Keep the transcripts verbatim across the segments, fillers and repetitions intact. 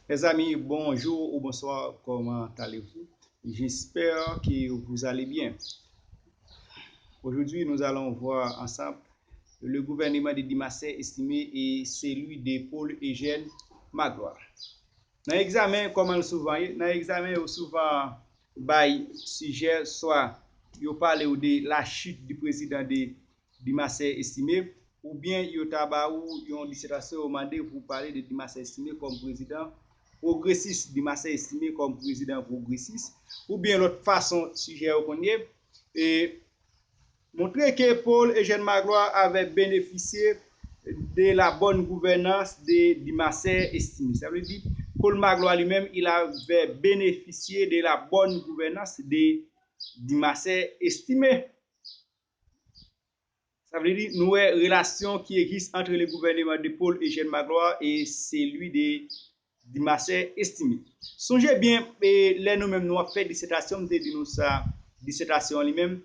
Mes amis, bonjour ou bonsoir, comment allez-vous? J'espère que vous allez bien. Aujourd'hui, nous allons voir ensemble le gouvernement de Dimasè Estimé et celui de Paul Eugène Magloire. Nan egzamen, kòman l souvan ye? Nan egzamen, yo souvan bay sijè, swa yo pale w de la chute du président de Dimasè Estimé, oubyen yo ta ba ou yon disètasyon, yo mande pou w pale de Dimasè Estimé kòm prezidan pwogresis, Dimasè Estimé kòm prezidan pwogresis, oubyen lòt fason sijè yo konn ye. E montre ke Paul Eugène Magloire avait bénéficié de la bonne gouvernance de Dimasè Estimé. Sa vle di, Paul Magloire li menm, il avait bénéficié de la bonne gouvernance de Dimasè Estimé. Sa vle di, nou wè relasyon ki egziste entre le gouvernement de Paul Eugène Magloire et celui de Dimasè Estimé. Sonje byen, e, lè nou menm nou ap fè disètasyon, m te di nou sa, disètasyon an li menm,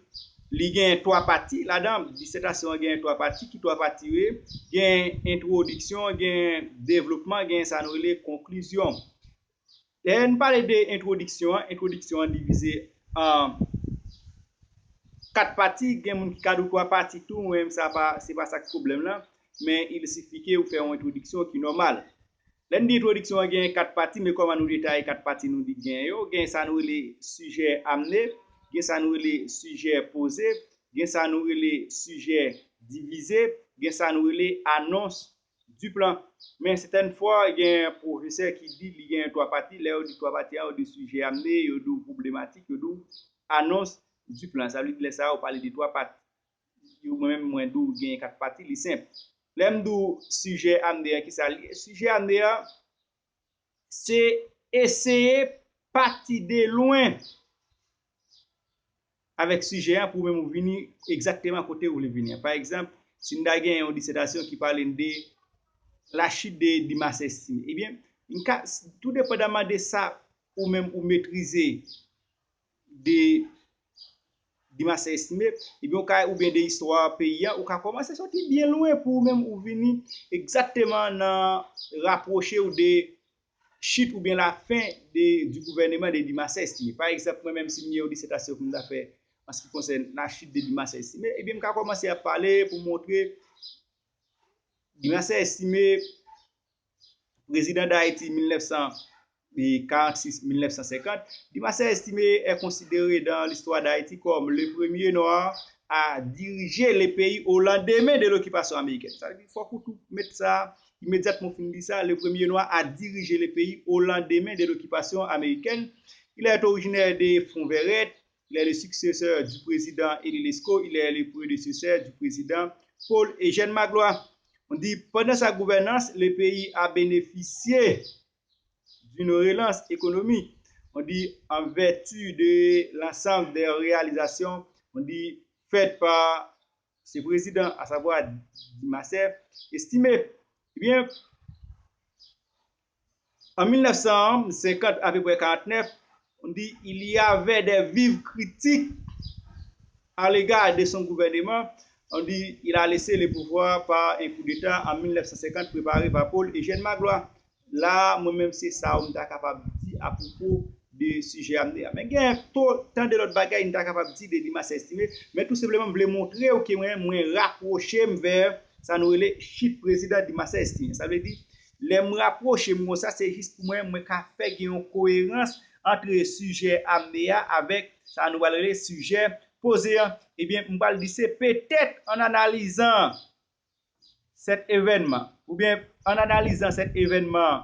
li gen twa pati ladan. Disètasyon an gen twa pati. Ki twa pati yo ye? Gen entwodiksyon, gen devlopman, gen sa nou rele konklizyon. Lè n pale de entwodiksyon an, entwodiksyon an divize an kat pati. Gen moun ki ka di w twa pati tou, mwen menm sa pa, se pa sa k pwoblèm lan, men il suffit ke ou fè yon entwodiksyon ki nòmal. Lè n di entwodiksyon an gen kat pati, men kòman nou detaye kat pati nou di gen yo? Gen sa nou rele sijè amne, gen sa nou rele sijè poze, gen sa nou rele sijè divize, gen sa nou rele anons du plan. Men sètèn fwa, gen pwofesè ki di li gen twa pati. Lè yo di twa pati a, yo di sijè amne, yo di w pwoblematik, yo di w anons du plan. Sa vle di lè sa a, ou pale de twa pati. Yo, mwen menm, mwen di w gen kat pati, li senp. Lè m di w sijè amne a, ki sa li ye? Sijè amne a, se eseye pati de lwen avèk sijè an pou menm ou vini egzakteman kote ou vle vini an. Pa egzanp, si n ta gen yon disètasyon ki pale n de la chute de Dimasè Estimé, ebyen, m ka, tou depandaman de sa ou menm ou metrize de Dimasè Estimé, ebyen, ou ka, oubyen de istwa peyi an, ou ka kòmanse soti byen lwen pou ou menm ou vini egzakteman nan rapwoche w de chute oubyen la fin de, du gouvernement de Dimasè Estimé. Pa egzanp, mwen menm, si m gen yon disètasyon pou m ta fè an se ki konsène la chute de Dimasè Estimé, ebyen, m ka kòmanse ap pale pou montre Dimasè Estimé, président d'Haïti mil nèf san karannsis mil nèf san senkant, Dimasè Estimé est considéré dans l'histoire d'Haïti comme le premier noir à diriger le pays au lendemain de l'occupation américaine. Sa vle di, fòk ou tou met sa, imedyatman w fin di sa, le premier noir à diriger le pays au lendemain de l'occupation américaine. Il est originaire de Fonds Verrette. Il est le successeur du président Élie Lescot. Il est le prédécesseur du président Paul Eugène Magloire. On dit, pendant sa gouvernance, le pays a bénéficié d'une relance économique. On dit, en vertu de l'ensemble des réalisations, on dit, faites par ce président, à savoir Dimasè Estimé. Ebyen, an mil nèf san senkant, apeprè karantnèf, on dit, il y avait des vives critiques à l'égard de son gouvernement. On dit, il a laissé le pouvoir par un coup d'État en mil nèf san senkant préparé par Paul Eugène Magloire. La, mwen menm, se sa m ta kapab di apwopo de sijè amne a. Men gen to, tan de lòt bagay m ta kapab di de Dimasè Estimé, men tou senpleman, m vle montre w ke mwen, mwen rapwoche m vè sa nou rele chute président Dimasè Estimé. Sa vle di, lè m rapwoche m konsa, se jis pou mwen, mwen ka fè gen yon koerans antre sijè amne a avèk sa nou pral rele sijè poze a. Ebyen, m pral di se petèt an analizan cet événement, oubyen an analizan cet événement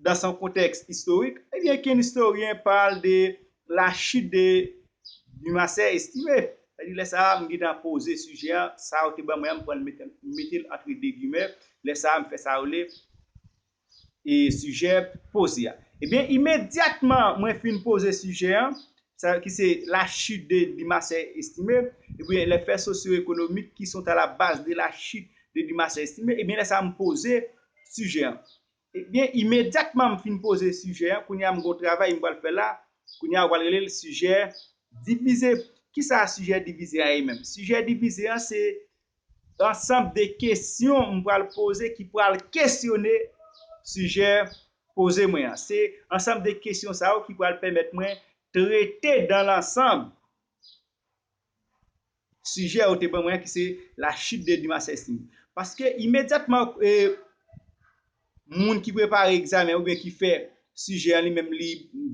dans son contexte historique, ebyen, qu'un historien parle de la chute de Dumarsais Estimé. Sa di, lè sa a, m gentan poze sijè a, sa yo te ban mwen an, m pran l mete, mete l antre de gimè. Lè sa a, m fè sa yo rele e sijè poze a. Ebyen, imedyatman mwen fin poze sijè an, sa ki se la chute de Dumarsais Estimé, ebyen, les faits socio-économiques qui sont à la base de la chute de Dumarsais Estimé, ebyen, lè sa a m poze sijè an. Ebyen, imedyatman m fin poze sijè an, kounye a m gon travay m pral fè la, kounye a yo pral rele l sijè divize. Kisa sijè divize a ye menm? Sijè divize an se ansanm de kesyon m pral poze ki pral kesyone sijè poze mwen an. Se ansanm de kesyon sa yo ki pral pèmèt mwen trete dans l'ensemble sijè yo te ban mwen an ki se la chute de Dumarsais Estimé. Paske imedyatman e, moun ki prepare egzamen oubyen ki fè sijè an li menm li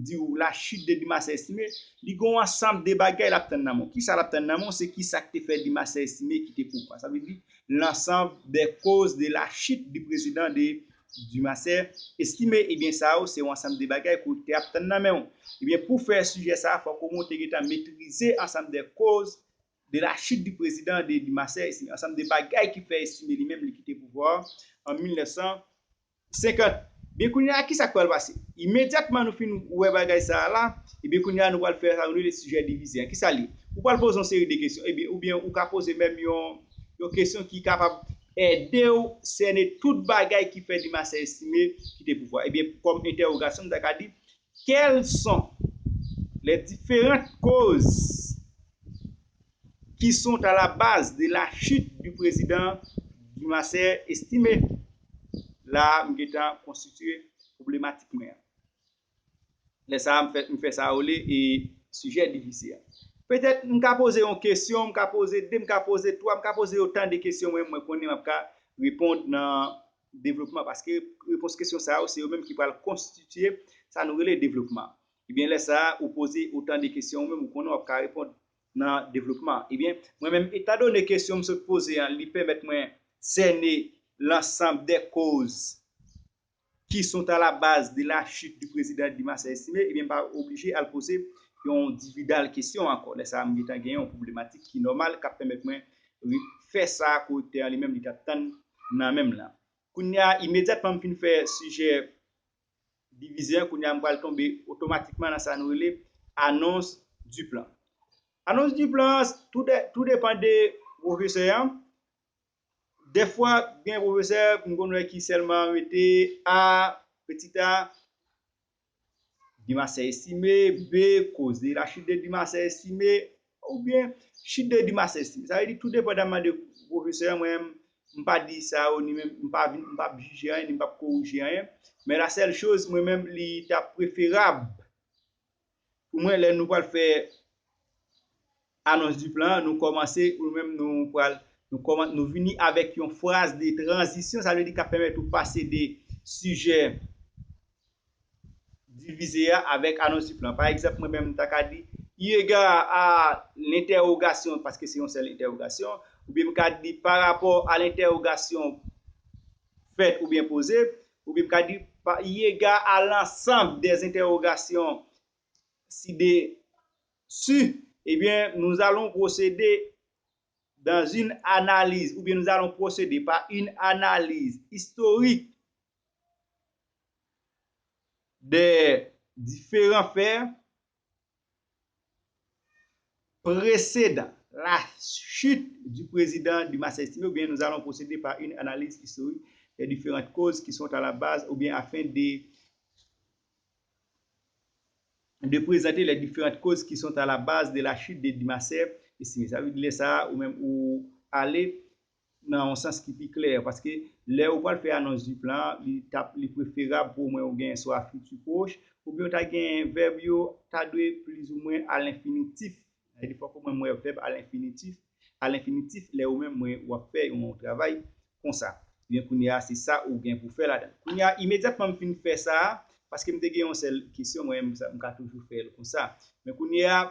di w la chute de Dumarsais Estimé, li gen yon ansanm de bagay l ap tann nan men w. Kisa l ap tann nan men w? Se kisa k te fè Dumarsais Estimé kite pouvwa. Sa vle di l'ensemble des causes de la chute du président de Dumarsais Estimé. Ebyen sa yo se yon ansanm de bagay ke w te ap tann nan men w. Ebyen pou fè sijè sa a fòk ou te gentan metrize ansanm de koz de la chute du président de Dumarsais Estimé, ansanm de bagay ki fè Estimé li menm li kite pouvwa an mil nèf san senkant. Byen kounye a kisa k pral pase? Imedyatman nou fin wè bagay sa a la, ebyen kounye a nou pral fè sa nou rele sijè divize an. Kisa l ye? Ou pral poze yon seri de kesyon, ebyen oubyen ou ka poze menm yon yon kesyon ki kapab ede w sène tout bagay ki fè Dumarsais Estimé kite pouvwa. Ebyen kòm entèwogasyon m ta ka di, quelles sont les différentes causes qui sont à la base de la chute du président Dumarsais Estimé? La a m gentan konstitye pwoblematik mwen an. Lè sa a m fè, m fè sa yo rele e sijè divize a. Petèt m ka poze yon kesyon, m ka poze de, m ka poze twa, m ka poze otan de kesyon mwen, mwen konnen m ap ka reponn nan devlopman, paske repons kesyon sa yo se yo menm ki pral konstitye sa nou rele devlopman. Ebyen lè sa a ou poze otan de kesyon ou menm ou konnen w ap ka reponn nan devlopman. Ebyen mwen menm etandone kesyon m sot poze an li pèmèt mwen sène l'ensemble des causes qui sont à la base de la chute du président Dumarsais Estimé, ebyen m pa oblije al poze yon dividal kesyon ankò. Lè sa a m gentan gen yon pwoblematik ki nòmal k ap pèmèt mwen fè sa korektè an li menm li t ap tann nan men m lan. Kounye a imedyatman m fin fè sijè divize an, kounye a m pral tonbe otomatikman nan sa nou rele annonce du plan. Annonce du plan an tou depann de pwofesè an. Dèfwa gen pwofesè m konn wè ki sèlman mete a, petit a, Dumarsais Estimé, B, cause de la chute de Dumarsais Estimé, oubyen chute de Dumarsais Estimé. Sa vle di tou depandaman de pwofesè an, mwen menm m pa di sa yo ni menm m pa vin m p ap jije anyen ni m p ap korije anyen. Men la sèl choz mwen menm li t ap preferab pou mwen lè nou pral fè annonce du plan an, nou kòmanse ou menm nou pral nou kòman nou vini avèk yon fraz de tranzisyon, sa vle di k ap pèmèt ou pase de sijè divize a avèk annonce du plan. Pa egzanp mwen menm m ta ka di eu égard à l'interrogation, paske se yon sèl entèwogasyon, oubyen m ka di par rapport à l'interrogation faite oubyen poze, oubyen m ka di eu égard à l'ensemble des interrogations ci-dessus, eh bien, nous allons procéder dans une analyse, oubyen nous allons procéder par une analyse historique des différents faits précédant la chute du président Dumarsais Estimé, oubyen nous allons procéder par une analyse historique des différentes causes qui sont à la base, oubyen afin de de prezante les différentes causes qui sont à la base de la chute de Dumarsais Estimé. Sa vle di lè sa a ou menm ou ale nan yon sans ki pi klè, paske lè ou pral fè annonce du plan an, li t ap li preferab pou omwen ou gen swa futur proche oubyen ou ta gen vèb yo ta dwe plizoumwen à l'infinitif. Sa vle di fòk omwen m wè vèb à l'infinitif à l'infinitif lè ou menm mwen w ap fè yon travay konsa. Ebyen kounye a se sa ou gen pou fè ladan. Kounye a imedyatman m fin fè sa a, paske m te gen yon sèl kesyon, mwen menm m ka toujou fè l konsa. Men kounye a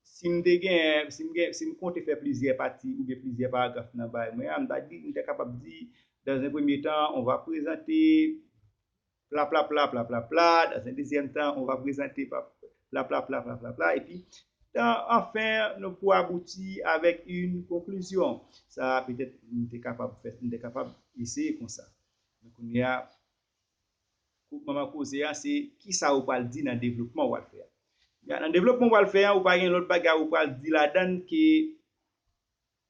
si m te gen si m gen si m konte fè plizyè pati oubyen plizyè paragraf nan bagay mwen an, m ta di m te kapab di dans un premier temps on va présenter pla pla pla pla pla pla, dans un deuxième temps on va présenter pla pla pla pla pla pla epi anfen nou pou abouti avèk une conclusion. Sa petèt m te kapab fè m te kapab eseye konsa. Men kounye a manman koze a se kisa ou pral di nan devlopman ou al fè a. Nan devlopman ou al fè a ou pa gen lòt bagay ou pral di ladann ke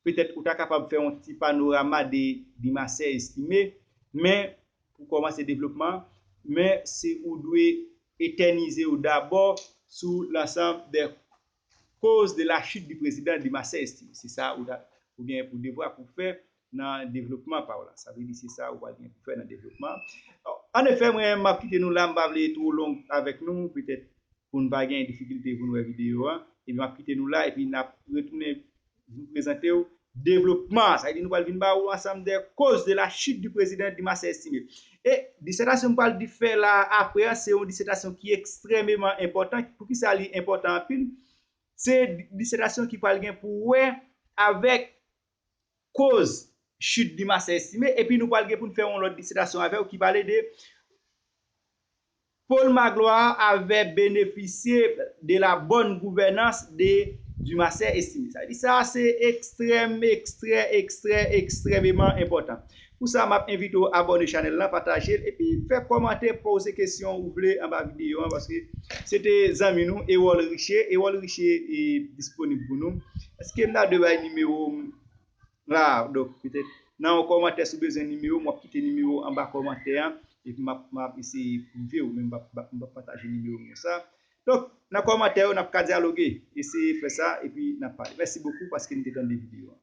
petèt ou ta kapab fè yon ti panorama de Dumarsais Estimé, men pou kòmanse devlopman, men se ou dwe etènize w dabò sou l'ensemble des causes de la chute du président Dumarsais Estimé. Se sa ou ta ou gen pou devwa pou fè nan devlopman pa w la. Sa vle di se sa ou pral gen pou fè nan devlopman. An efè, mwen, m ap kite nou la, m pa vle twò long avèk nou, petèt pou n pa gen difikilte pou n wè videyo a. Epi m ap kite nou la, epi n ap retounen vin prezante w devlopman. Sa vle di nou pral vin ba ou ansanm de causes de la chute du président Dumarsais Estimé. E disètasyon m pral di fè la apre a, se yon disètasyon ki ekstrèmeman enpòtan. Poukisa li enpòtan anpil? Se disètasyon ki pral gen pou wè avèk koz chit Dumarsais Estimé, epi nou pral gen pou n fè yon lòt disètasyon avè w ki pale de Paul Magloire avait bénéficié de la bonne gouvernance de Dumarsais Estimé. Sa vle di sa se ekstrèm, ekstrè, ekstrè, ekstrèmeman enpòtan. Pou sa, m ap envite w abòne chanèl la, pataje l, epi fè kòmantè, poze kesyon ou vle anba videyo an, paske se te zanmi nou, Erol Richer. Erol Richer e disponib pou nou. Èske m ta dwe bay nimewo m la? Donk, petèt nan yon kòmantè, si w bezwen nimewo m, w ap kite nimewo anba kòmantè an, epi m ap, m ap eseye prive w, men m p ap, m p ap pataje nimewo m konsa. Donk, nan kòmantè yo, n ap ka dyaloge. Eseye fè sa, epi n ap pale. Mèsi bokou paske n te tande videyo an.